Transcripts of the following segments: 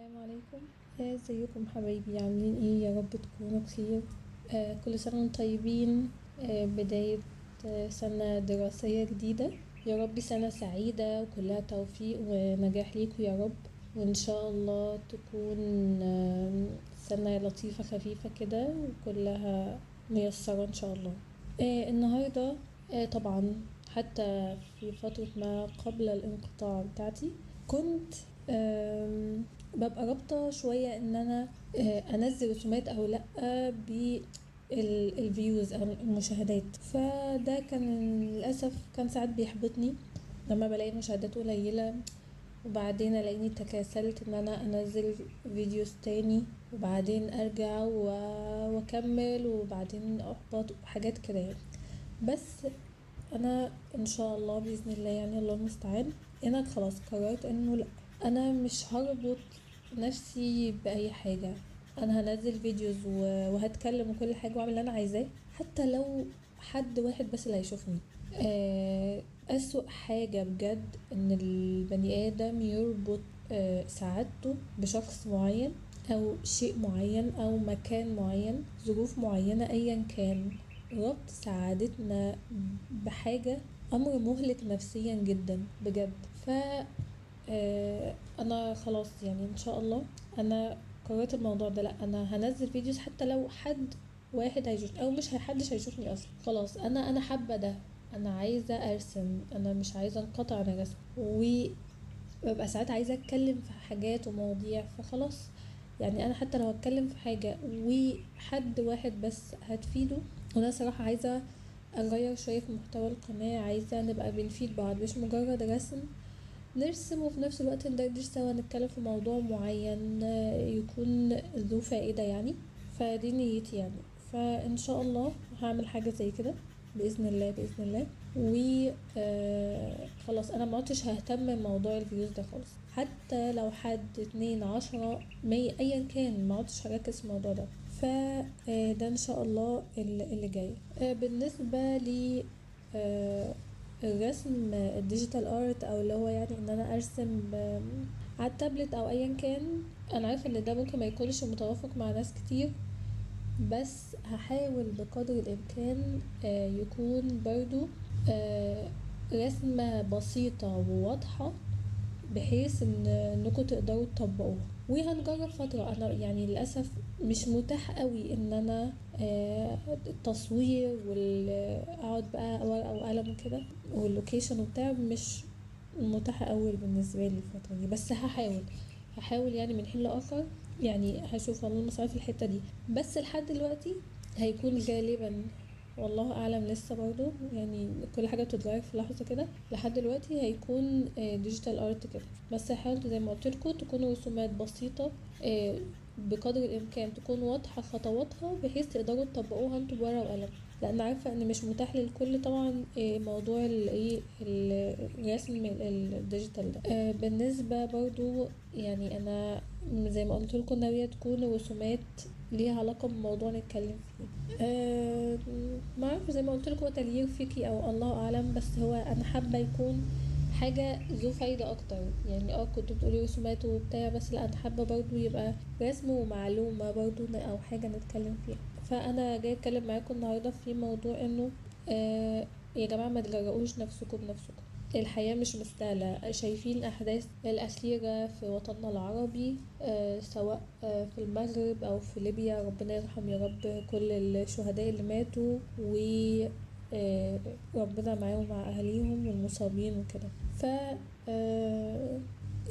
السلام عليكم. ازيكم حبايبي، عاملين ايه؟ يا رب تكونوا بخير. كل سنة وانتم طيبين. بداية سنة دراسية جديدة، يا رب سنة سعيدة وكلها توفيق ونجاح ليكم يا رب، وإن شاء الله تكون سنة لطيفة خفيفة كده وكلها ميسرة إن شاء الله. النهاردة، طبعا حتى في فترة ما قبل الانقطاع بتاعتي كنت ببقى رابطة شوية إن أنا أنزل رسومات أو لأ بال views أو المشاهدات، فده كان للأسف كان ساعات بيحبطني لما بلاقي مشاهدات قليلة، وبعدين ألاقيني تكاسلت إن أنا أنزل videos تاني، وبعدين أرجع وأكمل، وبعدين أحبط وحاجات كده يعني. بس أنا إن شاء الله بإذن الله الله المستعان، أنا خلاص قررت إنه لأ، أنا مش هربط نفسي بأي حاجة، أنا هنزل videos وهتكلم وكل حاجة وأعمل اللي أنا عايزاه، حتى لو حد واحد بس اللي هيشوفني. أسوأ حاجة بجد إن البني آدم يربط سعادته بشخص معين أو شيء معين أو مكان معين، ظروف معينة، أيا كان. ربط سعادتنا بحاجة أمر مهلك نفسيا جدا بجد. أنا خلاص إن شاء الله أنا قررت الموضوع ده، لأ أنا هنزل videos حتى لو حد واحد هيشوفني أو مش حدش هيشوفني أصلا، خلاص أنا حابة ده، أنا عايزة أرسم، أنا مش عايزة أنقطع عن الرسم، وببقى ساعات عايزة أتكلم في حاجات ومواضيع، فخلاص أنا حتى لو هتكلم في حاجة وحد واحد بس هتفيده. وأنا صراحة عايزة أغير شوية في محتوى القناة، عايزة نبقى بنفيد بعض، مش مجرد رسم نرسم وفي نفس الوقت ندردش سوا، نتكلم في موضوع معين يكون ذو فائدة فدي نيتي. فإن شاء الله هعمل حاجة زي كده بإذن الله، بإذن الله. و، خلاص أنا ما عدتش ههتم بموضوع ال views ده خالص، حتى لو حد 2 10 100 أيا كان، ما عدتش هركز في الموضوع ده. ده إن شاء الله اللي جاي. بالنسبة ل، الرسم ال digital art، او اللي هو ان انا ارسم على التابلت او ايا كان، انا عارفه ان ده ممكن ما يكونش متوافق مع ناس كتير، بس هحاول بقدر الامكان، يكون برضو، رسمه بسيطه وواضحه بحيث انكم تقدروا تطبقوها. وهنجرب فتره، انا للاسف مش متاح قوي ان انا، التصوير اقعد بقى ورقه وقلم وكده وال location وبتاع، مش متاح قوي بالنسبه لي الفتره دي، بس هحاول من حين لاخر، هشوف والله المستعان في الحته دي. بس لحد دلوقتي هيكون غالبا والله اعلم لسه برضو، كل حاجه بتتغير في لحظه كده، لحد دلوقتي هيكون، digital art كده، بس هحاول زي ما قلت لكم تكون رسومات بسيطه، بقدر الامكان تكون واضحه خطواتها بحيث تقدروا تطبقوها انتوا بورقه وقلم، لان عارفه ان مش متاح للكل طبعا، موضوع الرسم ال digital ده. بالنسبه برضو انا زي ما قلت لكم ناويه تكون رسومات ليها علاقه بموضوع نتكلم فيه، ما اعرف زي ما قلت لكم تغيير فكري او الله اعلم، بس هو انا حابه يكون حاجه ذو فايده اكتر. كنتوا بتقولي رسومات وبتاع، بس لا انا حابه برضو يبقى رسم ومعلومه برضو او حاجه نتكلم فيها. فانا جايه اتكلم معاكم النهارده في موضوع انه، يا جماعه ما تجرؤوش نفسكم بنفسكم، الحياه مش مستاهله. شايفين احداث الاخيره في وطننا العربي، سواء، في المغرب او في ليبيا، ربنا يرحم يا رب كل الشهداء اللي ماتوا، و، ربنا معاهم ومع اهاليهم والمصابين وكده.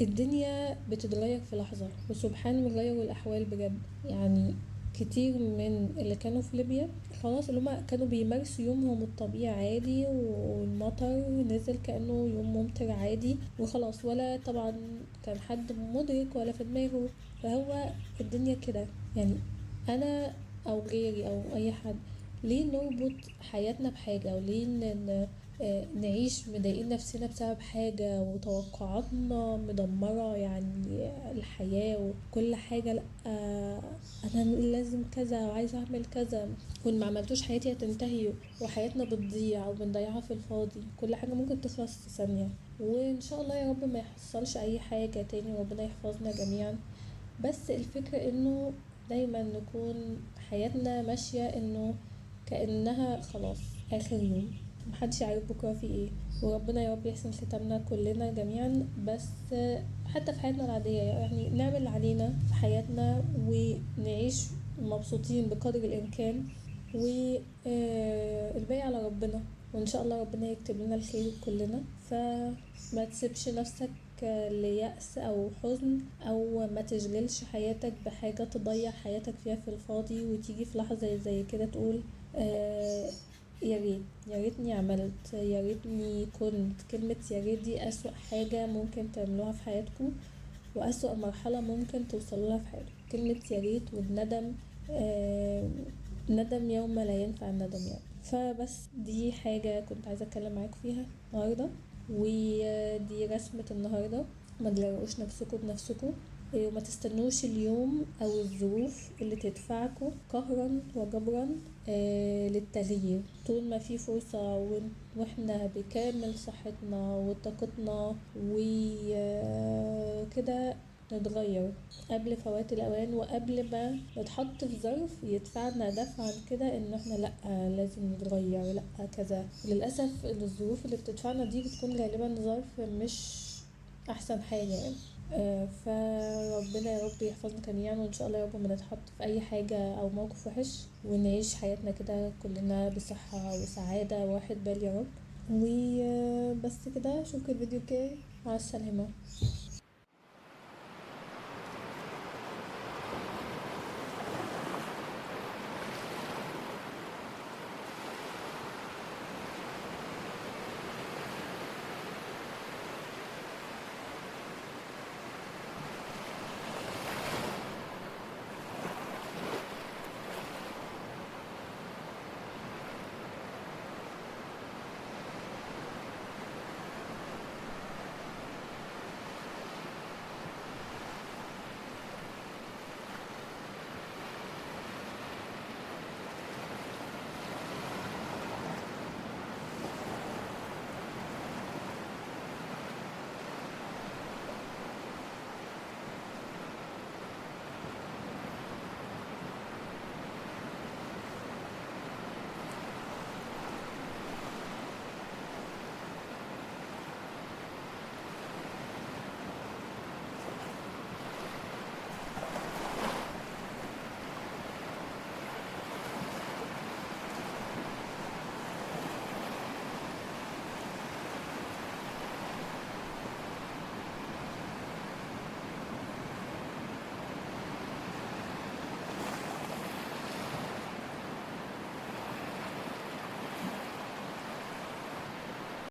الدنيا بتتغير في لحظه، وسبحان مغير الاحوال بجد. كتير من اللي كانوا في ليبيا خلاص اللي هما كانوا بيمارسوا يومهم الطبيعي عادي، والمطر نزل كأنه يوم ممطر عادي وخلاص، ولا طبعا كان حد مدرك ولا في دماغه. فهو الدنيا كده، انا او غيري او اي حد ليه نربط حياتنا بحاجة، وليه نعيش مضايقين نفسنا بسبب حاجة وتوقعاتنا مدمرة الحياة وكل حاجة. لا، أنا لازم كذا وعايزة أعمل كذا، وإن ما عملتوش حياتي هتنتهي وحياتنا بتضيع وبنضيعها في الفاضي. كل حاجة ممكن تخلص في ثانية، وإن شاء الله يا رب ما يحصلش أي حاجة تاني وربنا يحفظنا جميعا. بس الفكرة انه دايما نكون حياتنا ماشية انه كأنها خلاص اخر يوم، محدش عارف بكرة في ايه، وربنا يا رب يحسن ختامنا كلنا جميعا. بس حتى في حياتنا العادية نعمل اللي علينا في حياتنا ونعيش مبسوطين بقدر الامكان، والباقي على ربنا، وان شاء الله ربنا يكتب لنا الخير كلنا. فما تسيبش نفسك ليأس او حزن، او ما تشغلش حياتك بحاجة تضيع حياتك فيها في الفاضي، وتيجي في لحظة زي كده تقول يا ريت، يا ريتني عملت، يا ريتني كنت. كلمة يا ريت دي أسوأ حاجة ممكن تعملوها في حياتكم، وأسوأ مرحلة ممكن توصلوا لها في حياتكم. كلمة يا ريت والندم، ندم يوم لا ينفع الندم. فبس دي حاجة كنت عايزة أتكلم معاكم فيها النهاردة، ودي رسمة النهاردة. ما تغرقوش نفسكم بنفسكم، وما تستنوش اليوم أو الظروف اللي تدفعكم قهرا وجبرا للتغيير. طول ما في فرصة واحنا بكامل صحتنا وطاقتنا وكده نتغير قبل فوات الأوان، وقبل ما نتحط في ظرف يدفعنا دفعا كده ان احنا لا لازم نتغير، لا كذا. للأسف الظروف اللي بتدفعنا دي بتكون غالبا ظرف مش احسن حاجة. فربنا يا رب يحفظنا جميعا، وان شاء الله يا رب ما نتحط في اي حاجة او موقف وحش، ونعيش حياتنا كده كلنا بصحة وسعادة وراحة بال يا رب. وبس كده، اشوفكم الفيديو الجاي، مع السلامة.